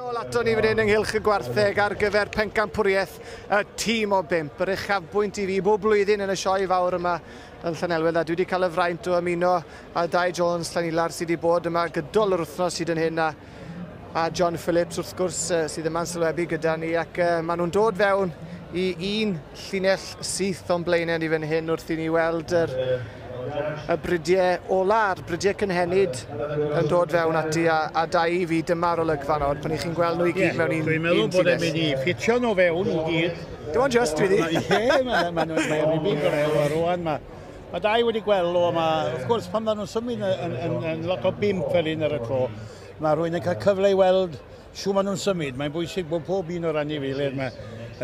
Nôl ato ni fan hyn ynghylch y gwartheg ar gyfer pencampwriaeth y tîm o bump. Yr uchafbwynt i fi bob blwyddyn yn y sioe fawr yma yn Llanelwedd, a dwi wedi cael y fraint o ymuno â Dai Jones Llanilar sydd wedi bod yma gydol yr wythnos hyd yn hyn, a John Phillips wrth gwrs sydd yma'n sylwebu gyda ni, ac maen nhw'n dod fewn i un llinell syth o'n blaenau ni fan hyn wrth i ni weld y bridiau ola'r bridiau cynhenid yn dod fewn ati, a Dai, i fi dyma'r olygfa nawr pan i chi'n gweld nhw i gyd mewn un. Dwi'n meddwl bod e'n mynd i ffitio nhw fewn i gyd. Dim ond just dwi ddi. Ie, mae'n rhywbeth gorau a rwan mae Dai wedi gweld o, wrth gwrs pan maen nhw'n symud yn lot o bump fel un ar y tro, mae rhywun yn cael cyfle i weld siw maen nhw'n symud. Mae'n bwysig bod pob un o'r anifeiliaid yma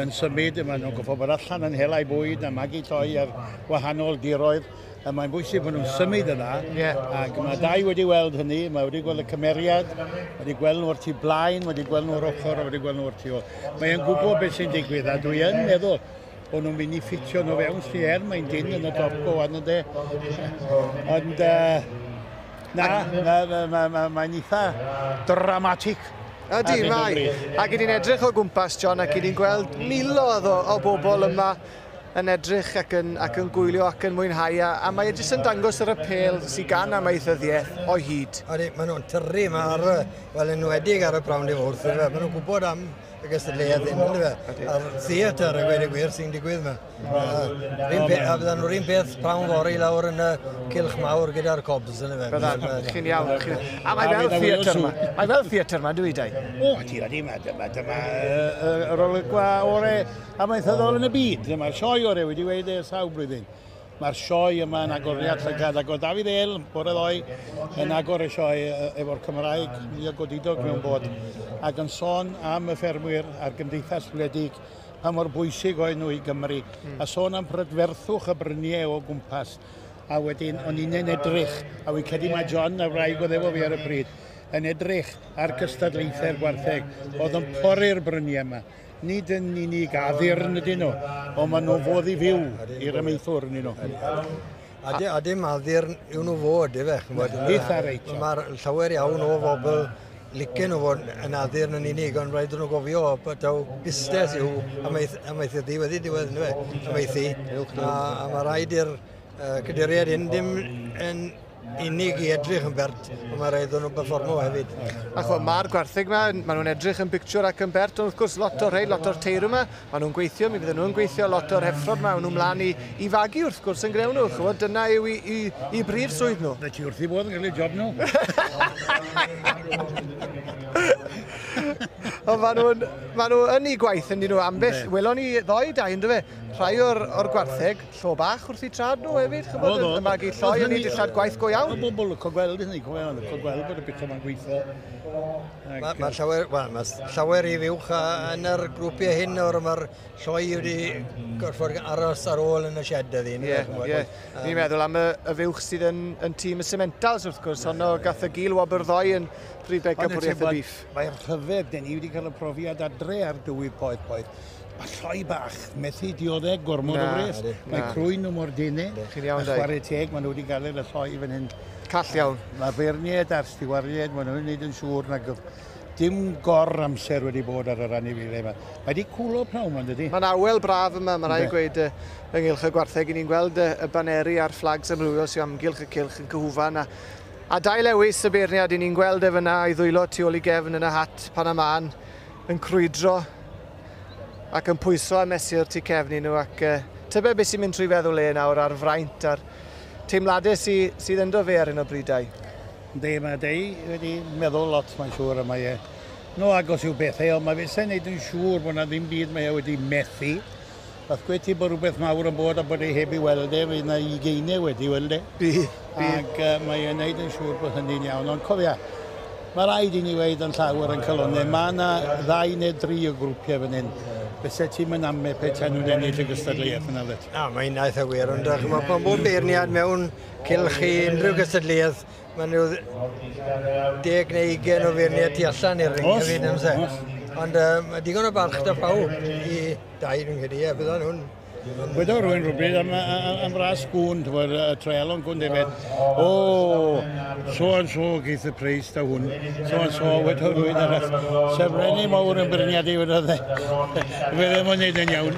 yn symud, maen nhw'n gorfod bod allan yn hela bwyd a magu lloi ar wahanol diroedd. A mae'n bwysig bod nhw'n symud yna, ac mae Dai wedi weld hynny, mae wedi gweld y cymeriad, wedi gweld nhw o'r tu blaen, wedi gweld nhw o'r ochr, a wedi gweld nhw o'r tu ôl. Mae'n gwybod beth sy'n digwydd, a dwi yn meddwl bod nhw'n mynd i ffitio nhw fewn, lle er mae'n dyn yn y top go wan ynddo. Ond na, mae'n eitha dramatic. Ydy, mae. Ac i ni'n edrych o gwmpas, John, ac i ni'n gweld miloedd o bobl yma yn edrych ac yn gwylio ac yn mwynhau, a mae e jyst yn dangos yr apêl sydd gan amaethyddiaeth o hyd. Ydy, maen nhw'n tyrru yma ar, wel, enwedig ar y prawn di fwrth, maen nhw'n gwybod am y gystadleuaeth hyn, yndyfe? A'r theatr, a gweud y gwir, sy'n digwydd yma. A byddan nhw'r un peth prawn fory lawr yn y cylch mawr gyda'r cobs, yndyfe? Byddan, chi'n iawn. A mae fel theatr yma. Mae fel theatr yma, dwi, Dai? O, ti ydy, dyma yr olygfa orau amaethyddol yn y byd. Dyma'r sioe orau wedi weud ers sawl blwyddyn. Mae'r sioe yma yn agoriad llygad, ac oedd Dafydd El, bore ddoe, yn agor y sioe efo'r Cymraeg mwyaf godidog mewn bod, ac yn sôn am y ffermwyr a'r gymdeithas wledig, pa mor bwysig oedd nhw i Gymru, a sôn am prydferthwch y bryniau o gwmpas. A wedyn, o'n i'n edrych, a wy'n credu mae John a wraig oedd efo fi ar y pryd, yn edrych ar gystadlaethau'r gwartheg, oedd yn pori'r bryniau yma. Nid yn unig addurn ydyn nhw, ond maen nhw'n fodd i fyw i'r amaethwr yn nhw. A dim addurn yw nhw fod, efe. Eitha reit. Mae'r llawer iawn o bobl licen nhw fod yn addurn yn unig, ond rhaid nhw gofio bod taw busnes yw amaethyddu wedi diwedd, amaethu. A mae rhaid i'r caderiad hyn dim yn unig i edrych yn bert, ond mae rhaid nhw'n performo hefyd. A chwa, mae'r gwartheg yma, maen nhw'n edrych yn bictiwr ac yn bert, ond wrth gwrs lot o'r rhai, lot o'r teirw yma, maen nhw'n gweithio, mi fydden nhw'n gweithio, lot o'r heffrod yma, maen nhw'n mlaen i fagu wrth gwrs yn greu nhw, chwa, dyna yw i brif swydd nhw. Fe ti wrth i bod yn cael eu job nhw. Ond maen nhw yn eu gwaith yn nhw ambell, welon ni ddoe Dai, ynddo fe, rhai o'r gwartheg, llo bach wrth i trad nhw hefyd, chybod, yn magu lloi yn eu dillad gwaith go iawn. Mae bobl yn gweld hynny, gweld bod y bit yma'n gweithio. Mae llawer i fuwch yn yr grwpiau hyn o'r mae'r lloi wedi gorfod aros ar ôl yn y shed ydyn. Ie, ie. Ni'n meddwl am y fuwch sydd yn tîm y Sementals wrth gwrs, honno gath y gil wobr ddoe yn prif bencampwriaeth y biff. Mae'r rhyfedd, den ni wedi cael y profiad adre ar dywydd poeth poeth. Mae lloi bach, methu dioddeg gormod o wres. Mae crwyn nhw mor denau. A chwarae teg, maen nhw wedi gael y lloi fan hyn. Call iawn. Mae beirniaid a'r stiwariaid, maen nhw'n gwneud yn siŵr nag dim gor amser wedi bod ar yr anifeiliaid yma. Mae wedi cwlo pnawn yma, dydy? Mae'n awel braf yma, mae rhaid gweud ynghylch y gwartheg. I ni'n gweld y baneri a'r fflags amrywiol sy'n amgylch y cylch yn cyhwfan. A Dai Lewis, y beirniad, i ni'n gweld e fyna i ddwylo tu ôl i gefn yn y hat pan y man yn crwydro ac yn pwyso a mesur tu cefn i nhw, ac tybed beth sy'n mynd trwy feddwl e nawr a'r fraint a'r teimladau sydd ynddo fe ar hyn o bryd. Yndi, mae Dei wedi meddwl lot, mae'n siŵr, a mae e no agos i'w bethau, ond mae fe sy'n neud yn siŵr bod na ddim byd mae e wedi methu. Fath gweud ti bod rhywbeth mawr yn bod a bod e heb i weld e, fydd na ugeiniau wedi weld e. Bydd. Ac mae e'n neud yn siŵr bod hynny'n iawn, ond cofia, mae rhaid i ni weud yn llawer yn calonnau, mae yna 2 neu 3 o grwpiau fan hyn. Fyse ti'n mynd am pe taen nhw'n ennill y gystadleuaeth yna ddet? Na, mae'n eitha wir, ond mae pan bod beirniad mewn cylch i unrhyw gystadleuaeth, mae nhw 10 neu 20 o feirniad tu allan i'r ring hefyd, amser. Ond mae digon o barch da pawb i Dai, dwi'n credu, a byddan nhw'n Wedodd rhywun rhywbryd am ras gwn, y treialon gwn defaid. O, So and so geith y preis da hwn, so and so wedodd rhywun arall. Sef reni mawr yn beirniadu wedodd e. Fe ddim yn neud yn iawn.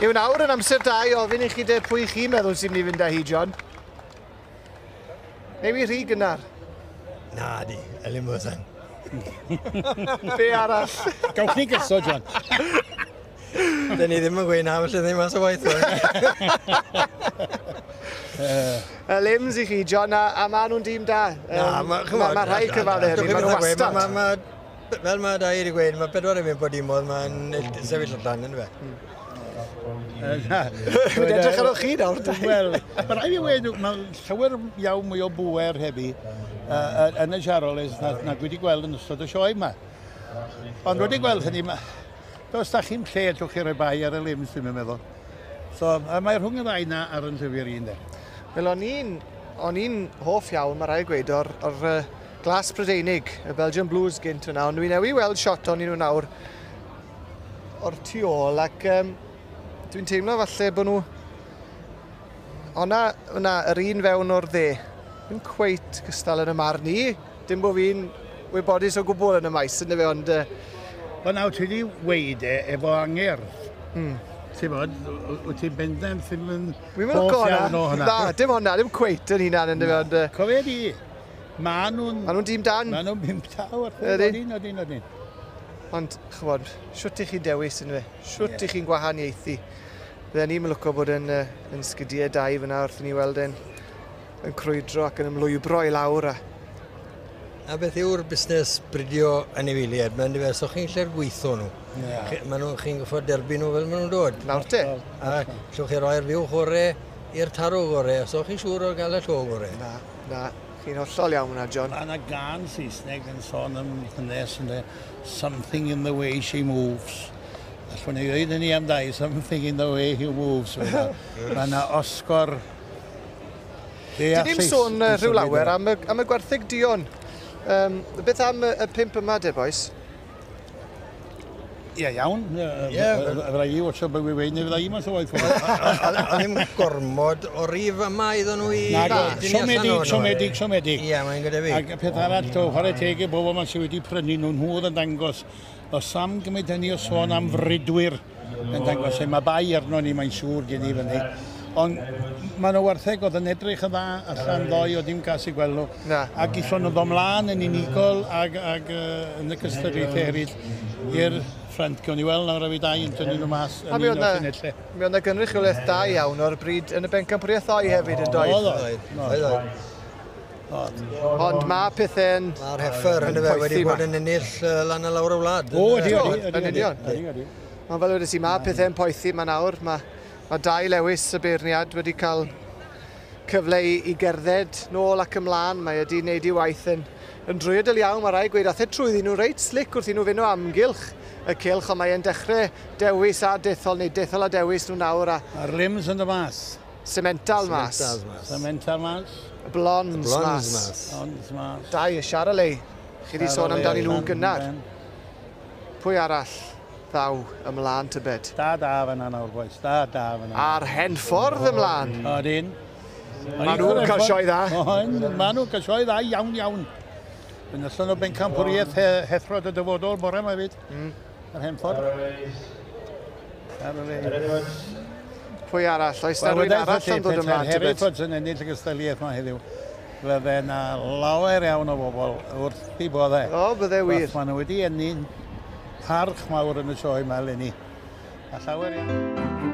Yw nawr yn amser da i ofyn i chi de pwy chi'n meddwl sy'n mynd i fynd â hi, John? Neu wi rhy gynnar? Na di, Elin Fychan. Be arall? Gawch ni gyso, John. Dyn ni ddim yn gweud na, felly ddim mas o waith. Y Lims i chi, John, a maen nhw'n dîm da. Na, ma, ma rhai cyfadde hynny, maen nhw wastad. Fel mae Dai wedi gweud, mae 4 i 5 o dimoedd, mae'n sefyll allan, yn fe. Dwi'n edrych arno chi nawr, Dai. Wel, mae rhaid i weud, mae llawer iawn mwy o bŵer heddi yn y Charolais na dwi wedi gweld yn ystod y sioe yma. Ond wedi gweld hynny, does da chi'n lle allwch chi roi bai ar y Lims, dwi'n meddwl. So, mae rhwng y ddau na ar yn llyfr un, de. Wel, o'n i'n hoff iawn, mae rhaid gweud, o'r glas Prydeinig, y Belgian Blues gynt yna, ond dwi'n newydd weld shot o'n nhw nawr o'r tu ôl, ac dwi'n teimlo falle bod nhw... O'na, yr un fewn o'r dde, ddim cweit cystal yn y marn i, dim bod fi'n wybodus o gwbl yn y maes, ynddo fe, ond... Wel nawr, ti wedi weud e efo angerdd. Ti'n bod, wyt ti'n bendant ddim yn hoff iawn o hwnna. Na, dim hwnna, dim cweit yn hunan, ynddo fe, ond... Cofio di, ma' nhw'n... Ma' nhw'n dîm dan. Ma' nhw'n 5 da, odyn, odyn, odyn. Ond, ch'mod, shwt i chi'n dewis, ynddo fe? Shwt i chi'n gwahaniaethu? Fydden ni'n lwco bod yn sgidiau Dai fyna wrth i ni weld e'n crwydro ac yn ymlwybro i lawr. A beth yw'r busnes bridio anifeiliaid? Mae'n dweud, so chi'n lle'r gweithio nhw. Chi'n gorfod derbyn nhw fel maen nhw'n dod. Nawr te. A llwch chi roi'r fuwch orau i'r tarw gorau, so chi'n siŵr o gael y llo gorau. Na, na. Chi'n hollol iawn hwnna, John. Mae yna gan Saesneg yn sôn am ddynes, something in the way she moves. Allwn ni ddweud hynny am Dai, something in the way he moves. Mae yna osgor... Dyn ni'n sôn rhyw lawer am y gwartheg duon. Beth am y 5 yma, de, boys? Ie, iawn. Ie. Fydda i watcho beth wy'n weud, neu fydda i mas o waith. A ddim gormod o rif yma iddyn nhw i... Na, siomedig, siomedig, siomedig. Ie, mae'n gyda fi. Ac peth arall, chwarae teg i bobl yma sydd wedi prynu nhw, nhw oedd yn dangos. Os am gymryd hynny o sôn am fridwyr yn dangos, mae bai arno ni, mae'n siŵr gen i fyny. Ond maen nhw wartheg oedd yn edrych yn dda allan ddoe o ddim gas i gweld nhw. Ac ison nhw ymlaen yn unigol ac yn y cystadlaethau eraill i'r ffrant. Gawn ni weld nawr a fi Dai yn tynnu nhw mas yn un o'r llinellau. Mi oedd yna gynrychiolaeth da iawn o'r bryd yn y bencampwriaeth ddoe hefyd yn doedd? Oedd, oedd. Ond mae pethau'n... Mae'r heffer yn fe wedi bod yn ennill lan a lawr y wlad. O, ydi, ydi. Yn union. Ond fel wedes i, mae pethau'n poethi yma nawr. Mae Dai Lewis, y beirniad, wedi cael cyfle i gerdded nôl ac ymlaen. Mae wedi wneud ei waith yn drwyadl iawn, mae rhaid gweud. Ath e trwyddyn nhw reit slick wrth i nhw fynd o amgylch y cylch, ond mae e'n dechrau dewis a dethol, neu dethol a dewis nhw nawr. A'r Lims yn y mas. Semental mas. Semental mas. Y Blondes mas. Blondes mas. Dai, y Charolais. Chi wedi sôn amdani nhw'n gynnar. Pwy arall ddaw ymlaen tybed? Da, da fyna nawr, boys. Da, da fyna. A'r hen ffordd ymlaen. Odyn. Maen nhw'n cael sioe dda. Maen nhw'n cael sioe dda, iawn, iawn. Yn allan o bencampwriaeth Hethrod y dyfodol bore yma hefyd. Yr hen ffordd. Pwy arall? Oes na rhywun arall am ddod ymlaen tybed? Herefords yn ennill y gystadleuaeth yma heddiw. Fydde yna lawer iawn o bobl wrth i boddau. O, bydde wir. Maen nhw wedi ennill parch mawr yn y sioe yma eleni. A llawer iawn.